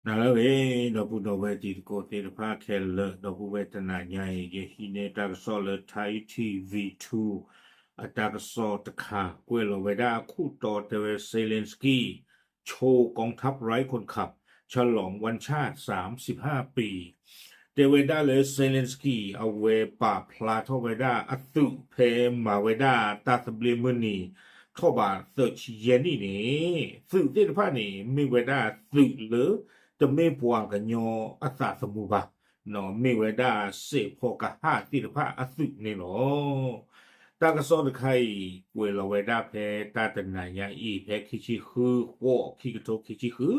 နၤလၢအဂ့ၤ ဒီပုၢ်ဒီဝဲၢ်တံၤသကိးသ့ၣ်တဖၣ်ခဲလၢာ် ဒီပုၢ်ဝဲၢ်တနၤညါအံၤ ယဟံးန့ၢ်တၢ်ကစီၣ်လၢ Thai T V two အတၢ်ကစီၣ်တခါ ကွဲးလီၤဝဲဒၣ်အခိၣ်တီတဲဝဲ Zelensky โชว์กองทัพไร้คนขับ ฉลองวันชาติสามสิบห้าปี တဲဝဲဒၣ်လၢ Zelensky အဝဲပာ်ဖျါထီၣ်ဝဲဒၣ်အသုးဖဲမၤဝဲဒၣ်တၢ်သဘျ့မုၢ်နံၤ ထီၣ်ဘးသၢဆံယဲၢ်နံၣ်န့ၣ် သုးသ့ၣ်တဖၣ်န့ၣ် မ့ၢ်ဝဲဒၣ်သုးလၢ တမ့ၢ်ပှၤကညီအသးသမူဘၣ်, မ့ၢ်ဝဲဒၣ်စဲးဖီကဟၣ်သ့ၣ်တဖၣ်အသုးန့ၣ်လီၤ. တၢ်ကစီၣ်တခါအံၤ ကွဲးလီၤဝဲဒၣ်ဖဲတၢ်တနၤညါအံၤ ဖဲခံဆံဃု ဃိး ခံကထိခံဆံဃု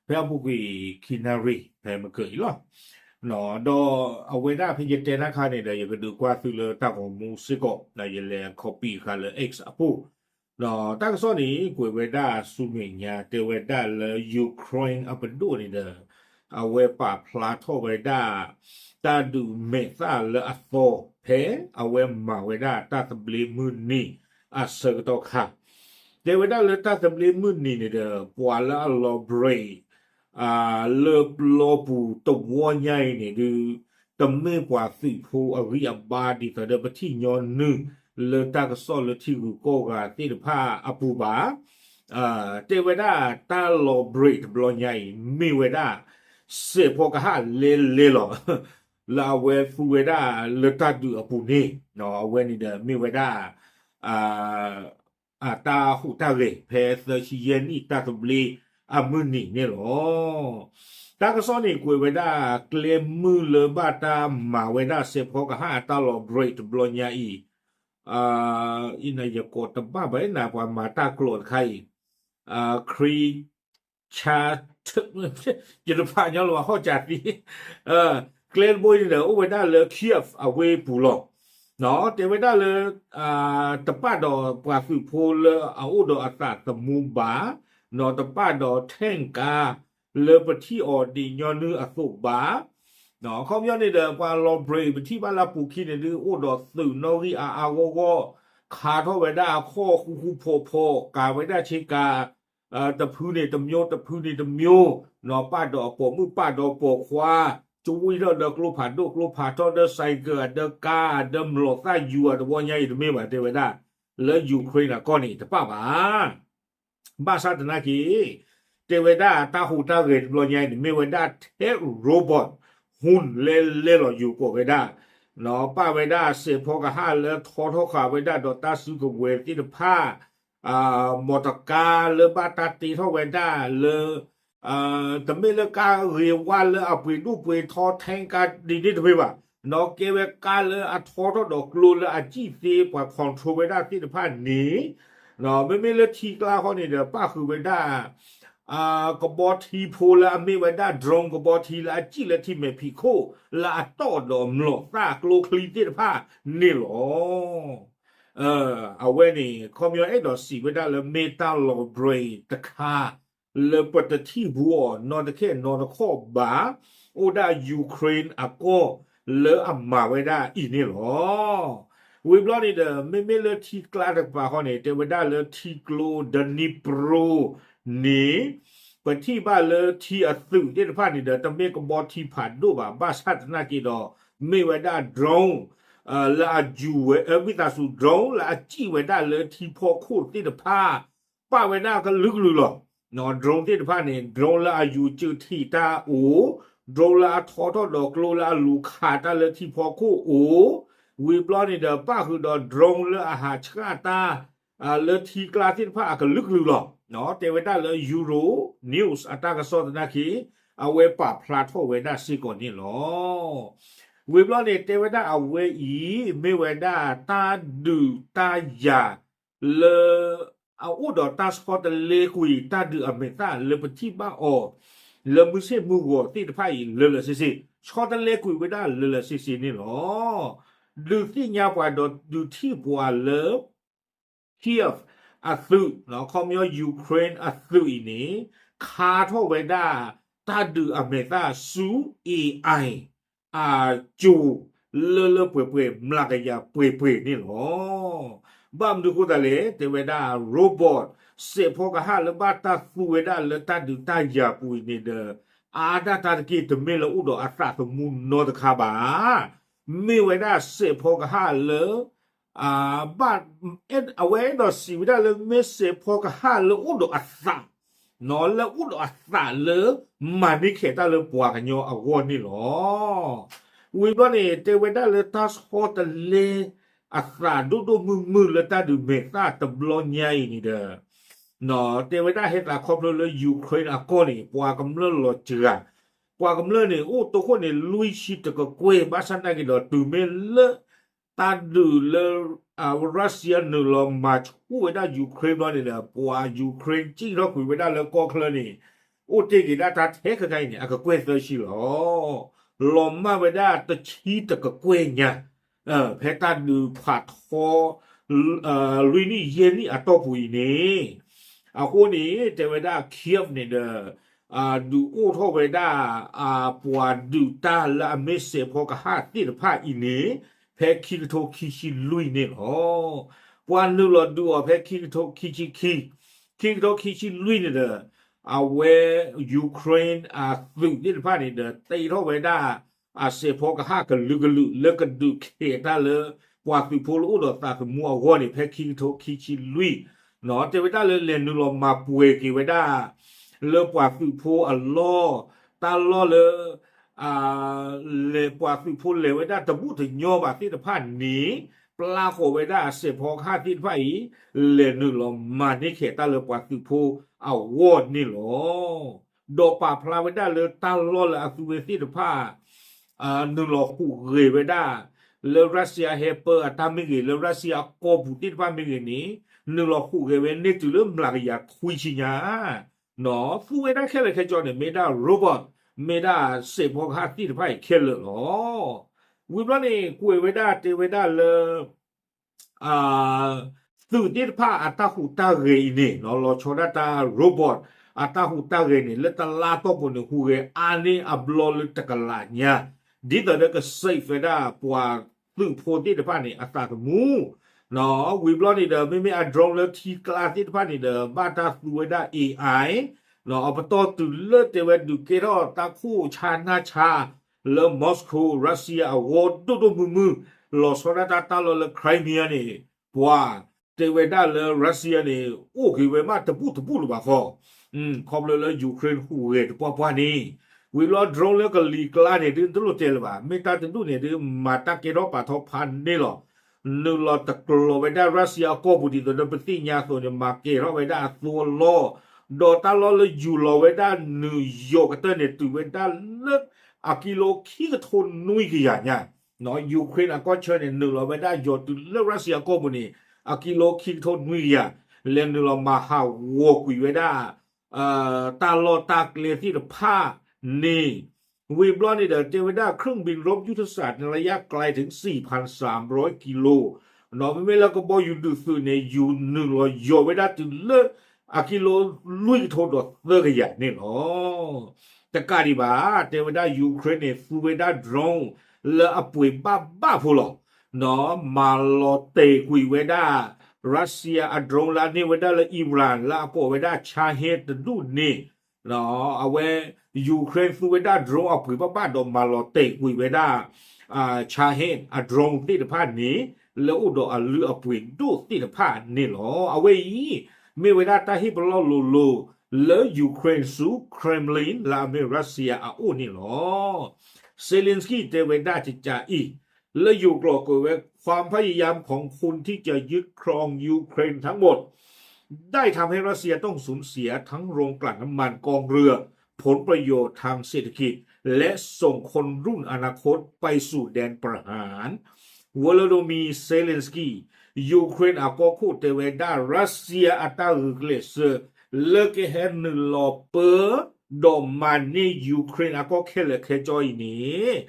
ဖဲအပူၤကွံာ်ခံနၣ်ရံၣ် ဖဲမုၢ်ကၢၢ်အံၤလီၤ. ဒီးအဝဲဒၣ်ဖဲယတဲတၢ်ခါန့ၣ်ဒီး ယကဒုးကွၢ်သုလၢတၢ်ဂီၤမူစ့ၢ်ကီး ဒီးယလဲၤ copy ဃာ်လၢ X အပူၤ ဒီးတၢ်ကစီၣ်န့ၣ် ကွဲးဝဲဒၣ်ဆူမဲာ်ညါ တဲဝဲဒၣ်လၢ Ukraine အပဒိၣ်န့ၣ်ဒီး အဝဲပာ်ဖျါထီၣ်ဝဲဒၣ် တၢ်ဒုးမဲာ်သၣ်လၢအသီ ဖဲအဝဲမၤဝဲဒၣ်တၢ်သဘျ့မုၢ်နံၤအဆၢကတီၢ်ခါ, တဲဝဲဒၣ်လၢတၢ်သဘျ့မုၢ်နံၤန့ၣ်ဒီး ပှၤလၢအလီၤ break လၢပျီပူၤတဝီညါအံၤန့ၣ်ဒုး တမ့ၢ်ပှၤသုးဖိအဂံၢ်အဘါဒ်သိးဒီးပထံၣ်ညီနုၢ်လၢတၢ်ကစီၣ်လၢထံဂုၤကီၢ်ဂၤသ့ၣ်တဖၣ်အပူၤဘၣ်. တဲဝဲဒၣ်တၢ်လီၤ break တဘျီညါအံၤ မ့ၢ်ဝဲဒၣ် စဲးဖီကဟၣ်လဲလဲလီၤ လၢအဝဲသူဝဲဒၣ်လၢတၢ်ဒုးအပူၤန့ၣ် အဝဲန့ၣ်ဒီးမ့ၢ်ဝဲဒၣ် အတၢ်ဟူးတၢ်ဂဲၤဖဲသၢဆံယဲၢ်နံၣ်တၢ်သဘျ့အမုၢ်နံၤန့ၣ်လီၤ. တၢ်ကစီၣ်န့ၣ်ကွဲးဝဲဒၣ် ကျဲမုၢ်လၢဘၣ်တၢ်မၤဝဲဒၣ်စဲးဖီကဟၣ်အတၢ်လီၤ break တဘျီညါအံၤ ယကိးတဘၣ်ဘၣ်နၤ ပှၤမၤတၢ်ကျိာ်တခါအံၤ ခရံ ယတဖးညီလၢၤဘၣ် ဟီၣ်စၢသံ ကျဲတဘိအံၤန့ၣ်ဒီး အိၣ်ဝဲဒၣ်လၢ Kyiv အဝ့ၢ်ပူၤလီၤ. တဲဝဲဒၣ်လၢ တပာ်ဒီးပှၤသုးဖိလၢအအိၣ်ဒီးအသးသမူဘၣ်, တပာ်ဒီး tank ကါ လၢပထံၣ်အီၤဒ်ညီနုၢ်အသိးဘၣ်. အခီပညီန့ၣ်ဒီး ပှၤလီၤ break ပထံၣ်ဘၣ်လၢအပူၤခံန့ၣ်ဒုး အိၣ်ဒီးသုးနီၣ်ဂံၢ်အါအါဂီၢ်ဂီၢ်, ခးထီၣ်ဝဲဒၣ်အခီၣ်ဃူဃူဖိးဖိး, ကၤဝဲဒၣ်ဆ့ကၤ တဖုန့ၣ်တမျိုး တဖုန့ၣ်တမျိုး, ပာ်ဒီးအပိာ်မုၣ်ပာ်ဒီးပိာ်ခွါ, ကဝံၣ်ထီၣ်ဒီးကျိဖးဒိၣ်ကျိဖးထီဒီး ဆိုင်ကယ် အဒၢကါ အဒၢမျိာ်သၣ်ယူၤအတဝီညါအံၤတမ့ၢ်ဘၣ် တဲဝဲဒၣ် လၢ Ukraine အကီၢ်န့ၣ် တပာ်ဘၣ် ဘၣ်ဆၣ်သနာ်က့ တဲဝဲဒၣ်တၢ်ဟူးတၢ်ဂဲၤတဘျီညါအံၤန့ၣ် မ့ၢ်ဝဲဒၣ်ထဲ robot ဟူးလဲလဲလီၤ ယူၤကိးဝဲဒၣ်, ပာ်ဝဲဒၣ်စဲးဖီကဟၣ်လၢထီထီၣ်ဃာ်ဝဲဒၣ်ဒီးတၢ်စုကဝဲၤသ့ၣ်တဖၣ်, မီၢ်တကါလၢဘၣ်တၢ်တ့ထီၣ်ဝဲဒၣ်လၢ တမ့ၢ်လၢကါဂ့ၤဝါလၢအပှ့ၤဒိၣ်ပှ့ၤထီ tank ကါဒ်န့ၣ်တမ့ၢ်ဘၣ်, ကဲဝဲကါလၢအထီထီၣ်ဒီးကျိလၢအစံၣ်သ့ပှၤ control ဝဲဒၣ်သ့ၣ်တဖၣ်န့ၣ်, မ့မ့ၢ်လၢထံကျါဃီန့ၣ်ဒီး ပၣ်ဃုာ်ဝဲဒၣ် ကဘီထံဖိလၢအမ့ၢ်ဝဲဒၣ် drone ကဘီထံလၢအစံၣ်လၢထံမဲာ်ဖံးခိၣ် လၢအတီၢ်ဒီးမျိာ်သၣ်ကျိချံသ့ၣ်တဖၣ်န့ၣ်လီၤ. အဝဲန့ၣ် ခီပညီအဲၣ်ဒိးစံးဝဲဒၣ်လၢမ့ၢ်တၢ်လီၤ break တခါ လၢပတထံၣ်ဘူးအီၤ နီတခဲနီတခီၣ်ဘၣ်, အိၣ်ဒၣ် Ukraine အကီၢ်လၢအမၤဝဲဒၣ်အံၤန့ၣ်လီၤ. ဝံၤဘျီန့ၣ်ဒီး မ့မ့ၢ်လၢထံကျါတကပၤဃီန့ၣ် တဲဝဲဒၣ်လၢထံကျိ Dnipro န့ၣ် ပထံၣ်ဘၣ်လၢထံအသုးသ့ၣ်တဖၣ်န့ၣ်ဒီး တမ့ၢ်ကဘီထံဖးဒိၣ်ဘၣ်, ဘၣ်ဆၣ်သနာ်က့ဒီး မ့ၢ်ဝဲဒၣ် drone လၢအယူၤဝဲ ဝံသးစူၤ drone လၢအစံၣ်ဝဲဒၣ်လၢထံဖီခိၣ်သ့ၣ်တဖၣ် ပာ်ဝဲဒၣ်ကလုာ်ကလုာ်လီၤ. drone သ့ၣ်တဖၣ်န့ၣ် drone လၢအယူၤစၢထံးတၢ်အိၣ်, drone လၢအထီထီၣ်ဒီးကျိလၢအလူၤခးတၢ်လၢထံဖီခိၣ်အိၣ်, ဝံၤဘျီန့ၣ်ဒီး ပၣ်ဃုာ်ဒီး drone လၢအဟးဆှၣ်တၢ် လၢထံကျါသ့ၣ်တဖၣ်အကလုာ်ကလုာ်လီၤ. တဲဝဲဒၣ်လၢ Euro News အတၢ်ကစီၣ်သနာ်က့ အဝဲပာ်ဖျါထီၣ်ဝဲဒၣ်စ့ၢ်ကီးန့ၣ်လီၤ. ဝံၤဘျီန့ၣ် တဲဝဲဒၣ်အဝဲအံၤ မ့ၢ်ဝဲဒၣ်တၢ်ဒုးတၢ်ယၤ လၢ အအိၣ်ဒီးတၢ်ဆီတလဲကွံာ်တၢ်ဒုးအမဲာ်သၣ်လၢပထံၣ်ဘၣ်အီၤ လၢမုၢ်ဆ့ၣ်မုၢ်ဂီၤသ့ၣ်တဖၣ်အံၤ လၢာ်လၢာ်ဆ့ဆ့, ဆီတလဲကွံာ်ဝဲဒၣ်လၢာ်လၢာ်ဆ့ဆ့န့ၣ်လီၤ. ဒုးသ့ၣ်ညါပှၤဒီးဒုးထံၣ်ပှၤလၢ Kyiv အသုး ခီပညီ Ukraine အသုးအံၤန့ၣ် ခါထီၣ်ဝဲဒၣ် တၢ်ဒုးအမဲာ်သၣ်ဆူ AI အစိၤ လၢလၢပှဲၤပှဲၤ မျးကယၤပှဲၤပှဲၤန့ၣ်လီၤ. ဘၣ်မနုၤအဃိသတးလဲၣ် တဲဝဲဒၣ် robot စဲးဖီကဟၣ်လၢဘၣ်တၢ်သူဝဲဒၣ်လၢတၢ်ဒုးတၢ်ယၤပူၤအံၤန့ၣ်ဒီး အါဒၣ်တၢ်တက့ၢ် တမ့ၢ်လၢအိၣ်ဒီးအသးသမူနီတခါဘၣ်. မ့ၢ်ဝဲဒၣ်စဲးဖီကဟၣ်လၢ ဘၣ် အဝဲအဲၣ်ဒိးစံးဝဲဒၣ်လၢမ့ၢ်စဲးဖီကဟၣ်လၢအိၣ်ဒီးအသး လၢအိၣ်ဒီးအသးလၢ မၤန့ၢ်ခဲးတၢ်လၢပှၤကညီအဂီၢ်န့ၣ်လီၤ. ဝံၤဘျီန့ၣ် တဲဝဲဒၣ်လၢတၢ်ဆီတလဲ အသးဒိၣ်ဒိၣ်မုၢ်မုၢ်လၢတၢ်ဒုးမဲာ်သၣ်တဘျီညါအံၤန့ၣ်ဒီး တဲဝဲဒၣ်ဟဲသးခီဖျိလၢ Ukraine အကီၢ်န့ၣ် ပှၤကမျၢၢ်လီၤစှၤ, ပှၤကမျၢၢ်န့ၣ် အိၣ်တိခိၣ်န့ၣ် လွံၢ်ဆံတကကွဲၢ် ဘၣ်ဆၣ်သနာ်က့ဒီး တုၤမ့ၢ်လၢ တၢ်ဒုးလၢ Russia နုာ်လီၤမၤဆူၣ်ဝဲဒၣ် Ukraine ဘျီန့ၣ်ဒီး ပှၤ Ukraine စံၣ်ထီၣ်ကွံာ်ဝဲဒၣ်လၢကီၢ်ချၢန့ၣ် အိၣ်တ့ၢ်က့ၤဒၣ်တၢ်ထဲခဲခါအံၤန့ၣ် အကကွဲၢ်သၢဆံလီၤ. လီၤမၢ်ဝဲဒၣ်တဆံတကကွဲၢ်ညါ ဖဲတၢ်ဒုးဖးထီ လွံၢ်နံၣ်ယဲၢ်နံၣ်အတီၢ်ပူၤအံၤန့ၣ် အဃိန့ၣ် တဲဝဲဒၣ် Kyiv န့ၣ်ဒီး ဒုးအိၣ်ထီၣ်ဝဲဒၣ် ပှၤဒုးတၢ်လၢအမ့ၢ်စဲးဖီကဟၣ်သ့ၣ်တဖၣ်အံၤန့ၣ် ဖဲခံကထိခံဆံလွံၢ်န့ၣ်လီၤ. ပှၤနုာ်လီၤဒုးအီၤဖဲခံကထိခံဆံခံ, ခံကထိခံဆံလွံၢ်န့ၣ်ဒီး အဝဲ Ukraine အသုးသ့ၣ်တဖၣ်န့ၣ်ဒီး တ့ထီၣ်ဝဲဒၣ် အစဲးဖီကဟၣ်ကလုာ်ကလုာ်လၢကဒုးခဲးတၢ်လၢ ပှၤသုးဖိလၢအိၣ်ဒီးသးသမူအဂီၢ်န့ၣ် ဖဲခံကထိခံဆံလွံၢ် တဲဝဲဒၣ်လၢလဲၤနုာ်လီၤမၤပှဲၤက့ၤဝဲဒၣ် လၢပှၤသုးဖိအလီၢ် တၢ်လီၢ်လၢ လဲၤပှၤသုးဖိလဲၤဝဲဒၣ်တဘူၣ်တညီဘၣ်သ့ၣ်တဖၣ်န့ၣ် ပျၢ်ဃီၤဝဲဒၣ်အစဲးဖီကဟၣ်သ့ၣ်တဖၣ်အံၤ လဲၤနုာ်လီၤမၤန့ၢ်ခဲးတၢ်လၢပှၤသုးဖိအဂီၢ်န့ၣ်လီၤ. ဒီးပာ်ဖျါဝဲဒၣ်လၢတၢ်လီၢ်လၢအသုဝဲသ့ၣ်တဖၣ် နုာ်လီၤဟူးဂဲၤဝဲဒၣ် လၢ Russia ဟဲပၢအတၢ်မ့ၢ်ဂ့ၤ လၢ Russia အကီၢ်ပူၤသ့ၣ်တဖၣ်မ့ၢ်ဂ့ၤန့ၣ် နုာ်လီၤဟူးဂဲၤဝဲန့ၢ်တုၤလၢမျးကယၤခွံဆံညါ သူဝဲဒၣ်ခဲလၢာ်ခဲဆ့န့ၣ် မ့ၢ်ဒၣ် robot မ့ၢ်ဒၣ်စဲးဖီကဟၣ်သ့ၣ်တဖၣ်အံၤခဲလၢာ်လီၤ. ဝံၤဘျီန့ၣ် ကွဲးဝဲဒၣ်တဲဝဲဒၣ်လၢ သုးသ့ၣ်တဖၣ်အတၢ်ဟူးတၢ်ဂဲၤအံၤန့ၣ် လီၤဆီဒၣ်တၢ် robot အတၢ်ဟူးတၢ်ဂဲၤန့ၣ် လၢတလါတီၢ်ပူၤန့ၣ် ဟူးဂဲၤအါန့ၢ်အဘျီလၢတကလးညါ ဒ်သိးဒီးက save ဝဲဒၣ်ပှၤသုးဖိသ့ၣ်တဖၣ်န့ၣ် အသးသမူ ဝံၤဘျီန့ၣ်ဒီး မ့မ့ၢ်အ drone လၢထံကျါသ့ၣ်တဖၣ်န့ၣ်ဒီး ဘၣ်တၢ်သူဝဲဒၣ် AI အပတီၢ်တုၤလၢတဲဝဲဒုးကဲထီၣ်တၢ်ခိၣ်ဆါနၢ်ဆါ လၢ Moscow Russia အဂီၢ်ဒိၣ်ဒိၣ်မုၢ်မုၢ် လီၤဆီဒၣ်တၢ်တၢ်လီၢ်လၢ Crimea န့ၣ် ပှၤတဲဝဲဒၣ်လၢ Russia န့ၣ် အိၣ်က့ၤဝဲမးတဘူၣ်တဘူၣ်လၢၤဘၣ်ဃီ ခီဖျိလၢ Ukraine ဟူးဂဲၤတပှၢ်ပှၢ်န့ၣ် ဝံၤဘျီ drone လၢကလံၤကျါန့ၣ် ဒုးတလိၣ်တဲလၢၤဘၣ် မ့ၢ်တၢ်တဒူၣ်န့ၣ် ဒုးမၤတၢ်ကဲထီၣ်ပာ်ထီၣ်ဖးန့ၢ်လီၤ. နုာ်လီၤတကျိၤဝဲဒၣ် Russia အကီၢ်ပူၤဒ်သိးဒီးပသ့ၣ်ညါအသိးန့ၣ် မၤကဲၤထီၣ်ဝဲဒၣ်အသိအလီၢ် ဒီးတၢ်လီၢ်လၢယူၤလီၤဝဲဒၣ် New York ကတၢၢ်န့ၣ် တုၤဝဲဒၣ်လၢ အကံလိခံကထိနွံကယၤညါ Ukraine အကီၢ်ဆၢန့ၣ် နုာ်လီၤဝဲဒၣ်ယီၤတုၤလၢ Russia အကီၢ်ပူၤန့ၣ် အကံလိခံကထိနွံကယၤ လဲၤနုာ်လီၤမၤဟးဂီၤကွံာ်ဝဲဒၣ် တၢ်လီၢ်တၢ်ကျဲသ့ၣ်တဖၣ်န့ၣ် ဝံၤဘျီန့ၣ်ဒီး တဲဝဲဒၣ် เครื่องบินรบยุทโธศาสตร์ในระยะไกลถึง สี่พันสามร้อยกิโล မ့မ့ၢ်လၢကဘီယူၤဒုးသုးန့ၣ် ယူၤနုာ်လီၤယီၤဝဲဒၣ်တုၤလၢ အကံလိလွံၢ်ကထိဒီးသၢကယၤန့ၣ်လီၤ. တကးဒံးဘၣ် တဲဝဲဒၣ် Ukraine န့ၣ် သူဝဲဒၣ် drone လၢအပှ့ၤဘၣ်ဘၣ်ဖိလီၤ. မၤလီၤတဲာ်ကွံာ်ဝဲဒၣ် Russia အ drone လၢအန့ၢ်ဝဲဒၣ်လၢ Iran လၢအကိးဝဲဒၣ် Shahed တဒူၣ်န့ၣ် အဝဲ Ukraine သူဝဲဒၣ် drone အပှ့ၤဘၣ်ဘၣ်ဒီးမၤလီၤတဲာ်ကွံာ်ဝဲဒၣ် Shahed အ drone သ့ၣ်တဖၣ်န့ၣ် လၢအိၣ်ဒီးအလုၢ်အပှ့ၤဒိၣ်သ့ၣ်တဖၣ်န့ၣ်လီၤ. အဝဲအံၤ မ့ၢ်ဝဲဒၣ်တၢ်ဟ့ၣ်ပလီၢ်လိၤလိၤ လၢ Ukraine ဆူ Kremlin လၢအမ့ၢ် Russia အအိၣ်န့ၣ်လီၤ. Zelensky တဲဝဲဒၣ်ကကးအံၤ လၢယိၤကျိာ်ကွဲးဝဲ ความพยายามของคุณที่จะยึดครองยูเครนทั้งหมด ได้ทำให้รัสเซียต้องสูญเสียทั้งโรงกลั่นน้ำมัน กองเรือ ผลประโยชน์ทางเศรษฐกิจ และส่งคนรุ่นอนาคตไปสู่แดนประหาร Volodymyr Zelensky ယူၤခရ့ၣ်အကီၢ်ခိၣ်တဲဝဲဒၣ် ရၢၡီယါအတၢ်ဂုာ်ကျဲးစၢး လၢကဟဲနုာ်လီၤပၢ ဒီးမၤန့ၢ်ယူၤခရ့ၣ်အကီၢ်ခဲလၢာ်ခဲဆ့အံၤန့ၣ်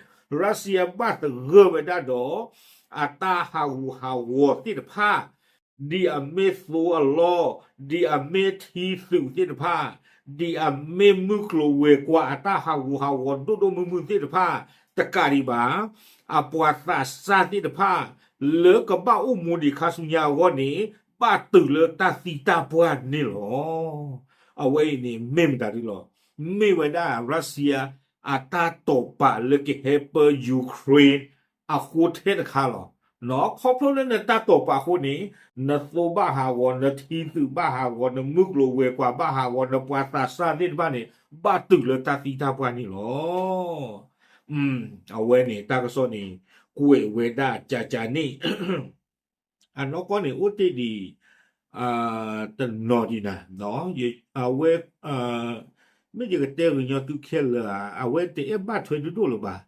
ရၢၡီယါဘၣ်သဂၢၢ်ဝဲဒၣ်ဒီး အတၢ်ဟးဂူာ်ဟးဂီၤသ့ၣ်တဖၣ် ဒ်အမ့ၢ်သိအလီၢ်, ဒ်အမ့ၢ်ထံသုးသ့ၣ်တဖၣ်, ဒ်အမ့ၢ်မုၢ်ကျိၤဝဲၤကွာ်အတၢ်ဟးဂူာ်ဟးဂီၤဒိၣ်ဒိၣ်မုၢ်မုၢ်သ့ၣ်တဖၣ် တကးဒံးဘၣ် အပှၤသးစၢ်သ့ၣ်တဖၣ် လၢကဘၣ်အိၣ်မူဒံးခါဆူညါအဂီၢ်န့ၣ် ဘၣ်တုၤလၢတၢ်သံတၢ်ပှၢ်န့ၣ်လီၤ. အဝဲအံၤန့ၣ်မ့ၢ်မတၤဒ်လဲၣ် မ့ၢ်ဝဲဒၣ် Russia အတၢ်တိာ်ပာ်လၢကဟဲပၢ Ukraine အဃိထဲတခါလီၤ. ခီဖျိလၢနတၢ်တိာ်ပာ်အဃိန့ၣ် နသိဘၣ်ဟးဂီၤ, နထံသုးဘၣ်ဟးဂီၤ, နမုၢ်ကျိၤဝဲၤကွာ်ဘၣ်ဟးဂီၤ, နပှၤသးစၢ်သ့ၣ်တဖၣ်န့ၣ် ဘၣ်တုာ်လၢတၢ်သံတၢ်ပှၢ်န့ၣ်လီၤ. အဝဲန့ၣ် တၢ်ကစီၣ်န့ၣ် ကွဲးဝဲဒၣ်ကကန့ၣ် အနီၢ်ကီၢ်န့ၣ် အိၣ်တ့ၢ်ဒံး တနီၤဒံးနၤ, အဝဲ မ့ၢ်ယကတဲဂ့ၤညီသုခဲလၢာ်ဧါ, အဝဲတအဲၣ်ဘၣ်ထွဲဒိၣ်ဒိၣ်လၢၤဘၣ်.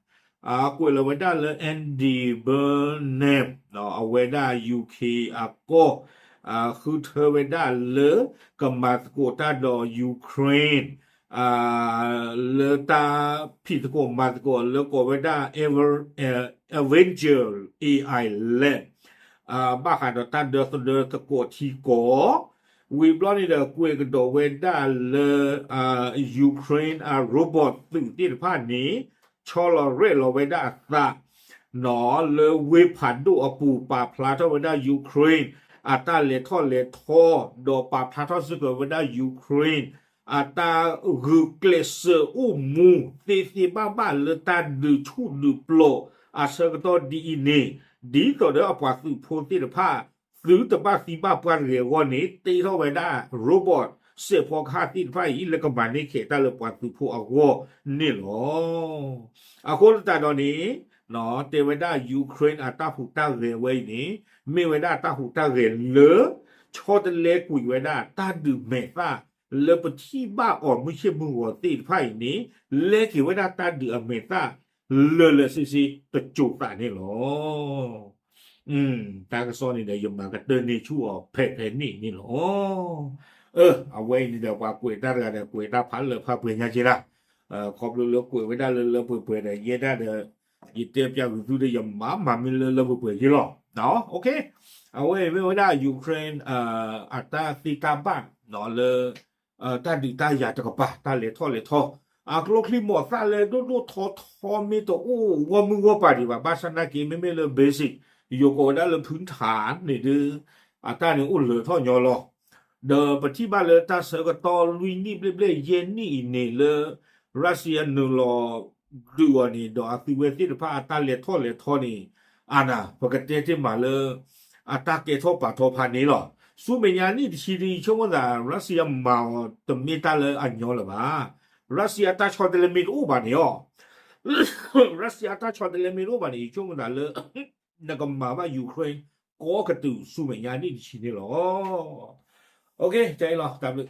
ကွဲးလီၤဝဲဒၣ်လၢ Andy Burnham အဝဲဒၣ် U K အကီၢ် ဃုထၢဝဲဒၣ်လၢ ကမၤသကိးတၢ်ဒီး Ukraine လၢတၢ်ဖံးသကိးမၤသကိးလၢကိးဝဲဒၣ် Avenger A I Lab ဘၣ်ဃးဒီးတၢ်ဒၢသဒၢသကိးထံကီၢ်, ဝံၤဘျီန့ၣ်ဒီး ကွဲးကဒီးဝဲဒၣ်လၢ Ukraine အ robot သုးသ့ၣ်တဖၣ်န့ၣ် ဆီလီၤရဲၣ်လီၤဝဲဒၣ်အသး နီၢ် လၢဝ့ၢ်ဖးဒိၣ်အပူၤ ပာ်ဖျါထီၣ်ဝဲဒၣ် Ukraine အတၢ်လဲၤထီၣ်လဲၤထီ, ဒီးပာ်ဖျါထီၣ်စ့ၢ်ကီးဝဲဒၣ် Ukraine အတၢ်ဂုာ်ကျဲးစၢးအိၣ်မူ သ့သ့ဘၣ်ဘၣ်လၢတၢ်ဒုးဆူၣ်ဒုးပျီၤအဆၢကတီၢ်ဒ်အံၤန့ၣ်, ဒ်သိးဒီးအပှၤသုးဖိသ့ၣ်တဖၣ် သုတဘၣ်သံဘၣ်ပှၢ်တဂ့ၤအဂီၢ်န့ၣ် တ့ထီၣ်ဝဲဒၣ် robot စဲးဖီကဟၣ်သ့ၣ်တဖၣ်အံၤ လၢကမၤန့ၢ်ခဲးတၢ်လၢပှၤသုးဖိအဂီၢ်န့ၣ်လီၤ. အဃိသတးဒီးန့ၣ် တဲဝဲဒၣ် Ukraine အတၢ်ဟူးတၢ်ဂဲၤဝဲအံၤန့ၣ် မ့ၢ်ဝဲဒၣ်တၢ်ဟူးတၢ်ဂဲၤလၢ ဆီတလဲကွံာ်ဝဲဒၣ်တၢ်ဒုးမဲာ်သၣ် လၢပထံၣ်ဘၣ်အီၤမုၢ်ဆ့ၣ်မုၢ်ဂီၤသ့ၣ်တဖၣ်အံၤန့ၣ် လဲက့ၤဝဲဒၣ်တၢ်ဒုးအမဲာ်သၣ် လၢာ်လၢာ်ဆ့ဆ့တစိၤသးန့ၣ်လီၤ. တၢ်ကစီၣ်န့ၣ်ဒီး ယမၤကတၢၢ်န့ၢ်ဆူၣ်အီၤဖဲဖဲန့ၣ်န့ၣ်လီၤ. အဝဲအံၤန့ၣ်ဒီး ပှၤကွဲးတၢ်တဂၤဒီး ကွဲးတၢ်ဖးလၢာ်ဖးပှဲၤညါက့လၢ်, ခီဖျိလၢကွဲးဝဲဒၣ်လၢလၢပှဲၤပှဲၤဒီး ယဲဒၣ်ဒီး ယတဲပျးဂုာ်သုဒီး ယမၤမၤမ့ၢ်လၢလၢပှဲၤပှဲၤက့လီၤ. အဝဲအံၤမ့ၢ်ဝဲဒၣ် Ukraine အတၢ်သ့တၢ်ဘၣ်လၢ တၢ်ဒုးတၢ်ယၤတကပၤ တၢ်လဲၤထီၣ်လဲၤထီ, အကျိချံမျိာ်သၣ်လၢဒိၣ်ဒိၣ်ထီထီမ့ၢ်တအိၣ်ဂီၢ်မုၢ်ဂီၢ်ပၤဒံးဘၣ်, ဘၣ်ဆၣ်နာ်က့ မ့မ့ၢ်လၢ basic ယိၤကိးဝဲဒၣ်လၢ พื้นฐาน န့ၣ်ဒုး အတၢ်န့ၣ်အိၣ်လၢာ်ထီၣ်ညီလီၤ. ဒီးပထံၣ်ဘၣ်လၢတၢ်ဆၢကတီၢ်လွံၢ်နံၣ်ဘျဲၣ်ဘျဲၣ်ယဲၢ်နံၣ်အံၤန့ၣ်လၢ Russia နုာ်လီၤဒုးအီၤန့ၣ် ဒီးအသုးဝဲသ့ၣ်တဖၣ်အတၢ်လဲၤထီၣ်လဲၤထီန့ၣ် အါနၤ ပကတဲတ့ၢ်မးလၢ အတၢ်ကဲထီၣ်ပာ်ထီဖးန့ၣ်လီၤ. ဆူမဲာ်ညါနံၣ်တဆံဒုး ယဆိကမိၣ်သး Russia မၤအီၤတမ့ၢ်တၢ်လၢအညီလၢၤဘၣ်. Russia အတၢ်ဆီတလဲမ့ၢ်တအိၣ်ဘၣ်န့ၣ်အီၤ Russia အတၢ်ဆီတလဲမ့ၢ်တအိၣ်ဘၣ်န့ၣ် ယဆိကမိၣ်သးလၢ နကမၤဘၣ် Ukraine ကိးကတုၤဆူမဲာ်ညါနံၣ်တဆံန့ၣ်လီၤ. တၢ်အံၤလီၤ တၢ်ဘျုး